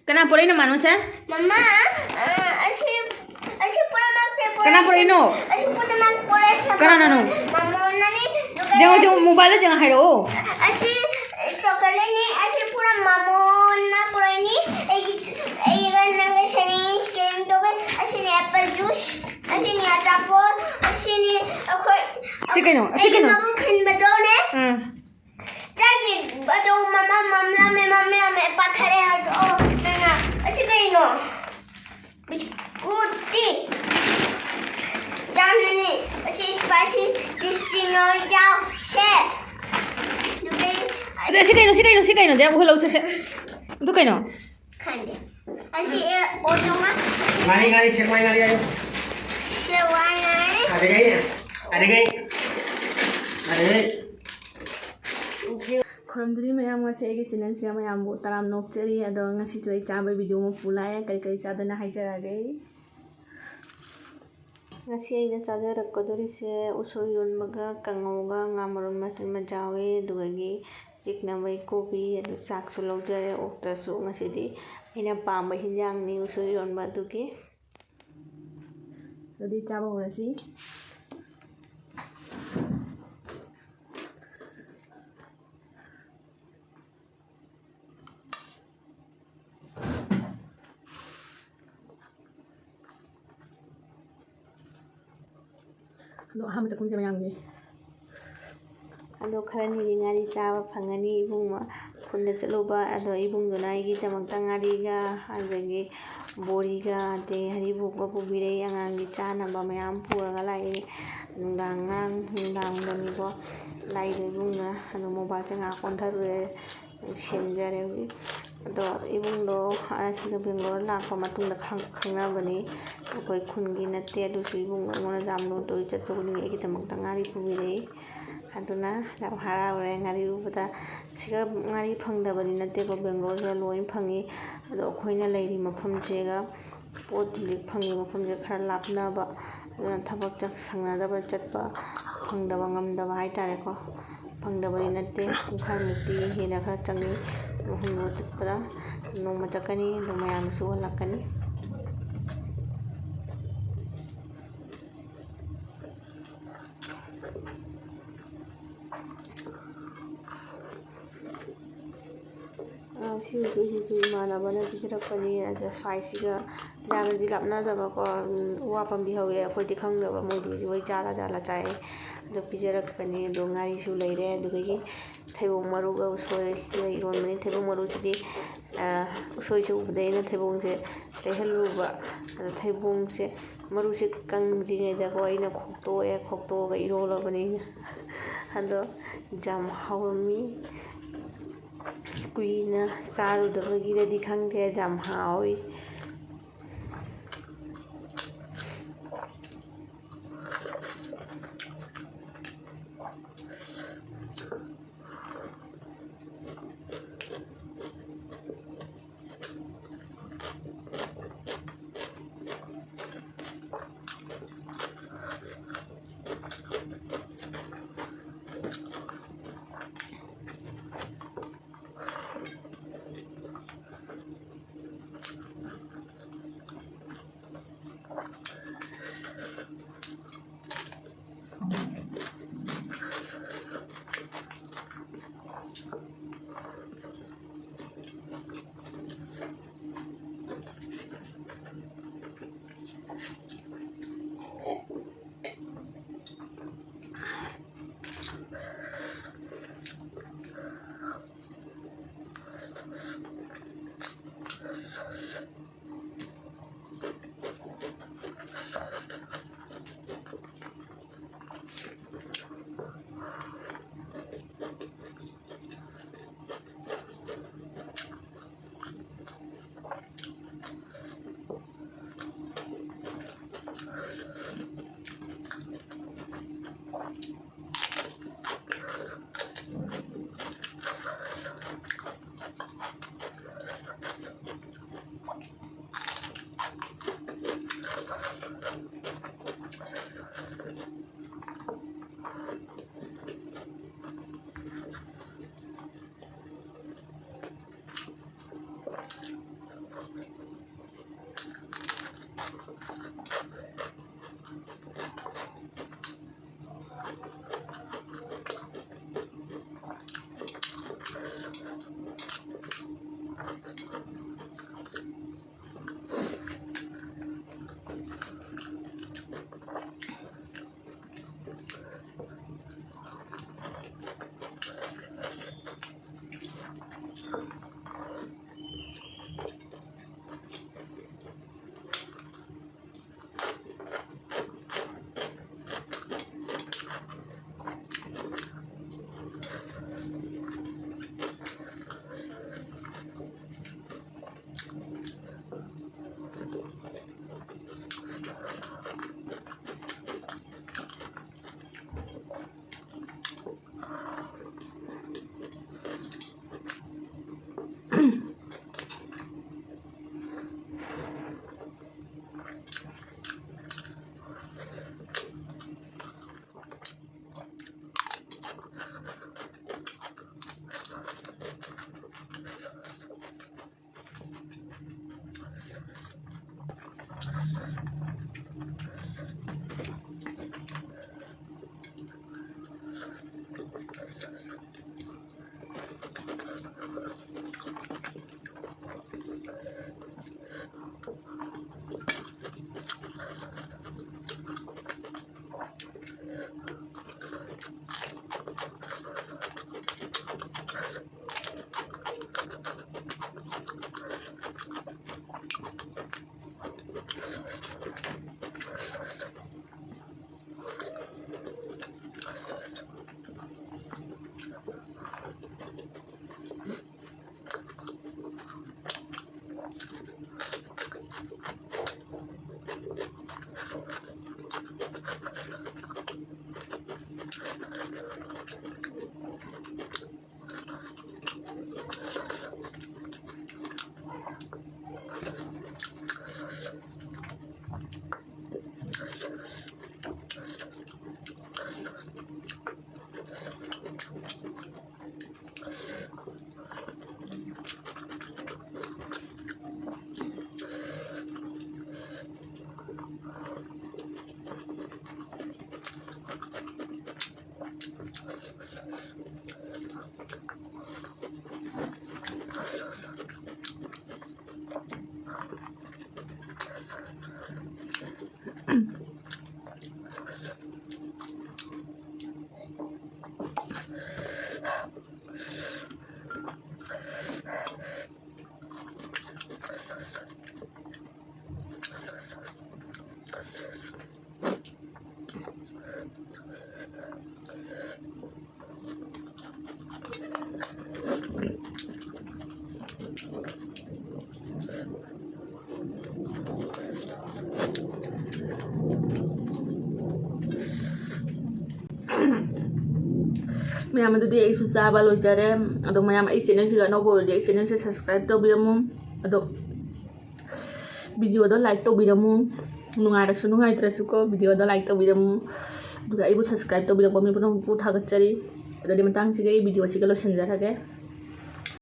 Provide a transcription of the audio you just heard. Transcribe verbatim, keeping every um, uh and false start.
ꯀꯅꯥ ꯄꯨꯔꯛꯏꯅꯣ ꯃꯥꯅꯨꯁꯦ? ꯃꯃꯥ, ꯑ, ꯑꯁꯤ, ꯑꯁꯤ ꯄꯨꯝꯅꯃꯛꯁꯦ ꯄꯨꯔꯛꯏꯁꯦ, ꯀꯅꯥ ꯄꯨꯔꯛꯏꯅꯣ? ꯑꯁꯤ ꯄꯨꯝꯅꯃꯛ ꯄꯨꯔꯛꯏꯁꯦ ꯀꯅꯥꯅꯅꯣ? ꯃꯃꯣꯟꯅꯅꯤ, ꯑꯗꯨꯒ ꯌꯦꯡꯉꯣ, ꯌꯦꯡꯉꯣ, ꯃꯣꯕꯥꯏꯜꯗ ꯌꯦꯡꯉꯣ ꯍꯥꯏꯔꯛꯑꯣ꯫ ꯑꯁꯤ ꯆꯣꯀꯣꯂꯦꯠꯅꯤ, ꯑꯁꯤ ꯄꯨꯔꯥ ꯃꯃꯣꯟꯅ ꯄꯨꯔꯛꯏꯅꯤ꯫ ꯑꯩꯒꯤ, ꯑꯩꯒ ꯅꯪꯒ sharing, sharing ꯇꯧꯒꯦ꯫ ꯑꯁꯤꯅꯤ apple juice, ꯑꯁꯤꯅꯤ ꯑꯆꯥꯄꯣꯠ, ꯑꯁꯤꯅꯤ ꯑꯩꯈꯣꯏ, ꯁꯤ ꯀꯩꯅꯣ? ꯑꯁꯤ ꯑꯩꯒꯤ ꯀꯩꯅꯣ? ꯃꯕꯨꯛ ꯊꯟꯕꯗꯣꯅꯦ꯫ ꯎꯝ꯫ ꯆꯥꯒꯤ ꯑꯗꯣ ꯃꯃꯥ ꯃꯝꯂꯝꯃꯦ, ꯃꯝꯂꯝꯃꯦ, ꯄꯥꯊꯔꯦ ꯍꯥꯏꯗꯣ꯫ ꯑꯣ, ꯅꯪꯅ ꯑꯁꯤ ꯀꯩꯅꯣ? ꯕꯤꯁꯀꯨꯠꯇꯤ ꯌꯥꯝꯅꯅꯤ꯫ ꯑꯁꯤ spicy tasty noodles ꯁꯦ꯫ ꯑꯗꯨꯗꯩ ꯑꯗ ꯁꯤ ꯀꯩꯅꯣ, ꯁꯤ ꯀꯩꯅꯣ, ꯁꯤ ꯀꯩꯅꯣ? ꯗꯦ, ꯎꯍꯜꯂꯧ, ꯁꯦ, ꯁꯦ꯫ ꯑꯗꯨ ꯀꯩꯅꯣ? ꯈꯪꯗꯦ꯫ ꯑꯁꯤ ꯑꯦ, ꯑꯣ, ꯇꯣꯉꯥꯟ꯫ ꯉꯥꯔꯤ, ꯉꯥꯔꯤ, ꯁꯦꯛꯃꯥꯏ ꯉꯥꯔꯤ ꯍꯥꯏꯌꯨ꯫ ꯁꯦꯛꯃꯥꯏ ꯉꯥꯔꯤ꯫ ꯑꯗꯒꯤ ꯑꯩꯅ, ꯑꯗꯒꯤ ꯑꯩ, ꯑꯗꯒꯤ ꯑꯩ꯫ ꯈꯨꯔꯨꯝꯖꯔꯤ ꯃꯌꯥꯝ, ꯉꯁꯤ ꯑꯩꯒꯤ channelꯁꯤꯗ ꯃꯌꯥꯝꯕꯨ ꯇꯔꯥꯝꯅ ꯑꯣꯛꯆꯔꯤ꯫ ꯑꯗꯣ ꯉꯁꯤꯁꯨ ꯑꯩ ꯆꯥꯕꯒꯤ video ꯑꯃ ꯄꯨ ꯂꯥꯛꯑꯦ꯫ ꯀꯔꯤ ꯀꯔꯤ ꯆꯥꯗꯣꯏꯅꯣ ꯍꯥꯏꯖꯔꯛꯑꯒꯦ ꯑꯩ꯫ ꯉꯁꯤ ꯑꯩꯅ ꯆꯥꯖꯔꯛꯀꯗꯧꯔꯤꯁꯦ ꯎꯁꯣꯏ ꯏꯔꯣꯟꯕꯒ ꯀꯥꯡꯉꯧꯒ ꯉꯥ ꯃꯔꯨꯝ ꯃꯆꯤꯟ ꯃꯆꯥ ꯌꯥꯎꯋꯦ, ꯑꯗꯨꯗꯒꯤ ꯆꯤꯛꯅꯕꯩ ꯀꯣꯕꯤ, ꯑꯗꯨ ꯆꯥꯛꯁꯨ ꯂꯧꯖꯔꯦ꯫ ꯑꯣꯛꯇ꯭ꯔꯁꯨ ꯉꯁꯤꯗꯤ ꯑꯩꯅ ꯄꯥꯝꯕ ꯍꯤꯟꯖꯥꯡꯅꯤ ꯎꯁꯣꯏ ꯏꯔꯣꯟꯕ ꯑꯗꯨꯒꯤ꯫ ꯑꯗꯨꯗꯤ ꯆꯥꯕ ꯍꯧꯔꯁꯤ꯫ ꯑꯗꯣ ꯑꯍꯥꯟꯕ ꯆꯥꯛꯈꯨꯝꯁꯦ ꯃꯌꯥꯝꯒꯤ꯫ ꯑꯗꯣ ꯈꯔꯅꯤꯗꯤ ꯉꯥꯔꯤ ꯆꯥꯕ ꯐꯪꯉꯅꯤ꯫ ꯏꯕꯨꯡ ꯈꯨꯟꯗ ꯆꯠꯂꯨꯕ, ꯑꯗꯣ ꯏꯕꯨꯡꯗꯨꯅ ꯑꯩꯒꯤꯗꯃꯛꯇ ꯉꯥꯔꯤꯒ, ꯑꯗꯒꯤ ꯕꯣꯔꯤꯒ, ꯑꯗꯩ ꯍꯔꯤꯕꯣꯞꯀ ꯄꯨꯕꯤꯔꯛꯏ꯫ ꯑꯉꯥꯡꯒꯤ ꯆꯥꯅꯕ ꯃꯌꯥꯝ ꯄꯨꯔꯒ ꯂꯥꯛꯏ꯫ ꯅꯨꯡꯗꯥꯡ, ꯉꯔꯥꯡ ꯅꯨꯡꯗꯥꯡꯗꯅꯤꯀꯣ ꯂꯥꯛꯏꯗꯣ ꯏꯕꯨꯡꯅ꯫ ꯑꯗꯣ ꯃꯣꯕꯥꯏꯜꯁꯦ ꯉꯥꯏꯍꯥꯛ ꯑꯣꯟꯊꯔꯨꯔꯦ꯫ ꯁꯦꯝꯖꯔꯦ ꯍꯧꯖꯤꯛ꯫ ꯑꯗꯣ ꯏꯕꯨꯡꯗꯣ ꯑꯁꯤꯗ ꯕꯦꯡꯒ꯭ꯂꯣꯔ ꯂꯥꯛꯄ ꯃꯇꯨꯡꯗ ꯈꯪ-, ꯈꯪꯅꯕꯅꯤ꯫ ꯑꯩꯈꯣꯏ ꯈꯨꯟꯒꯤ ꯅꯠꯇꯦ, ꯑꯗꯨꯁꯨ ꯏꯕꯨꯡꯗꯣ ꯑꯩꯉꯣꯟꯗ ꯖꯥꯝ ꯂꯣꯟꯗꯣꯏ ꯆꯠꯄ ꯈꯨꯗꯤꯡꯒꯤ ꯑꯩꯒꯤꯗꯃꯛꯇ ꯉꯥꯔꯤ ꯄꯨꯕꯤꯔꯛꯏ꯫ ꯑꯗꯨꯅ ꯌꯥꯝ ꯍꯔꯥꯎꯔꯦ ꯉꯥꯔꯤ ꯎꯕꯗ꯫ ꯁꯤꯒ ꯉꯥꯔꯤ ꯐꯪꯗꯕꯗꯤ ꯅꯠꯇꯦꯀꯣ, ꯕꯦꯡꯒ꯭ꯂꯣꯔꯁꯤꯗ ꯂꯣꯏ ꯐꯪꯉꯤ꯫ ꯑꯗꯣ ꯑꯩꯈꯣꯏꯅ ꯂꯩꯔꯤ ꯃꯐꯝꯁꯤꯒ ꯄꯣꯠ ꯍꯧꯖꯤꯛ ꯐꯪꯉꯤ ꯃꯐꯝꯁꯦ ꯈꯔ ꯂꯥꯞꯅꯕ, ꯑꯗꯨꯅ ꯊꯕꯛ ꯆꯠ-, ꯁꯪꯅꯗꯕ ꯆꯠꯄ ꯐꯪꯗꯕ, ꯉꯝꯗꯕ ꯍꯥꯏꯇꯥꯔꯦꯀꯣ꯫ ꯐꯪꯗꯕꯗꯤ ꯅꯠꯇꯦ, ꯄꯨꯡꯈꯥꯏꯃꯨꯛꯇꯤ ꯍꯦꯟꯅ ꯈꯔ ꯆꯪꯉꯤ꯫ ꯍꯨꯟꯕ ꯆꯠꯄꯗ ꯅꯣꯡꯃ ꯆꯠꯀꯅꯤ, ꯑꯗꯨ ꯃꯌꯥꯝꯁꯨ ꯎꯍꯜꯂꯛꯀꯅꯤ꯫ ꯑ, ꯁꯤ ꯎꯁꯣꯏꯁꯤꯁꯨ ꯏꯃꯥꯟꯅꯕꯅ ꯄꯤꯖꯔꯛꯄꯅꯤ꯫ ꯑꯗ ꯁ꯭ꯋꯥꯏꯁꯤꯒ ꯌꯥꯝꯅꯗꯤ ꯂꯥꯞꯅꯗꯕꯀꯣ, ꯎꯝ, ꯎ ꯋꯥ ꯄꯥꯝꯕꯤ ꯍꯧꯋꯦ, ꯑꯩꯈꯣꯏꯗꯤ ꯈꯪꯗꯕ, ꯃꯣꯏꯗꯤ ꯍꯧꯖꯤꯛ ꯃꯣꯏ ꯆꯥꯔ ꯆꯥꯔ ꯆꯥꯏ꯫ ꯑꯗꯣ ꯄꯤꯖꯔꯛꯄꯅꯤ꯫ ꯑꯗꯣ ꯉꯥꯔꯤꯁꯨ ꯂꯩꯔꯦ, ꯑꯗꯨꯗꯒꯤ ꯊꯩꯕꯣꯡ ꯃꯔꯨꯒ ꯎꯁꯣꯏꯒ ꯏꯔꯣꯟꯕꯅꯤ꯫ ꯊꯩꯕꯣꯡ ꯃꯔꯨꯁꯤꯗꯤ, ꯑ, ꯎꯁꯣꯏꯁꯦ ꯎꯕꯗꯩ ꯑꯩꯅ ꯊꯩꯕꯣꯡꯁꯦ ꯂꯩꯍꯜꯂꯨꯕ꯫ ꯑꯗꯣ ꯊꯩꯕꯣꯡꯁꯦ ꯃꯔꯨꯁꯦ ꯀꯪꯗ꯭ꯔꯤꯉꯩꯗꯀꯣ ꯑꯩꯅ ꯈꯣꯛꯇꯣꯛꯑꯦ, ꯈꯣꯛꯇꯣꯛꯑꯒ ꯏꯔꯣꯜꯂꯕꯅꯤ꯫ ꯑꯗꯣ ꯌꯥꯝ ꯍꯥꯎꯔꯝꯃꯤ꯫ ꯀꯨꯏꯅ ꯆꯥꯔꯨꯗꯕꯒꯤꯔꯗꯤ ꯈꯪꯗꯦ, ꯌꯥꯝ ꯍꯥꯎꯏ꯫ ꯃꯌꯥꯝ, ꯑꯗꯨꯗꯤ ꯑꯩꯁꯨ ꯆꯥꯕ ꯂꯣꯏꯖꯔꯦ꯫ ꯑꯗꯣ ꯃꯌꯥꯝ, ꯑꯩ ꯆꯦꯅꯦꯜꯁꯤꯗ ꯑꯅꯧꯕ ꯑꯣꯏꯔꯗꯤ ꯑꯩ ꯆꯦꯅꯦꯜꯁꯦ ꯁꯕꯁꯀ꯭ꯔꯥꯏꯕ ꯇꯧꯕꯤꯔꯝꯃꯨ꯫ ꯑꯗꯣ ꯚꯤꯗꯤꯑꯣꯗꯣ ꯂꯥꯏꯛ ꯇꯧꯕꯤꯔꯝꯃꯨ꯫ ꯅꯨꯡꯉꯥꯏꯔꯁꯨ ꯅꯨꯡꯉꯥꯏꯇ꯭ꯔꯁꯨꯀꯣ, ꯚꯤꯗꯤꯑꯣꯗꯣ ꯂꯥꯏꯛ ꯇꯧꯕꯤꯔꯝꯃꯨ꯫ ꯑꯗꯨꯒ ꯑꯩꯕꯨ ꯁꯕꯁꯀ꯭ꯔꯥꯏꯕ ꯇꯧꯕꯤꯔꯛꯄ ꯃꯤ ꯄꯨꯝꯅꯃꯛꯄꯨ ꯊꯥꯒꯠꯆꯔꯤ꯫ ꯑꯗꯨꯗꯤ ꯃꯇꯥꯡꯁꯤꯒꯤ ꯑꯩ ꯚꯤꯗꯤꯑꯣꯁꯤꯒ ꯂꯣꯏꯁꯤꯟꯖꯔꯒꯦ꯫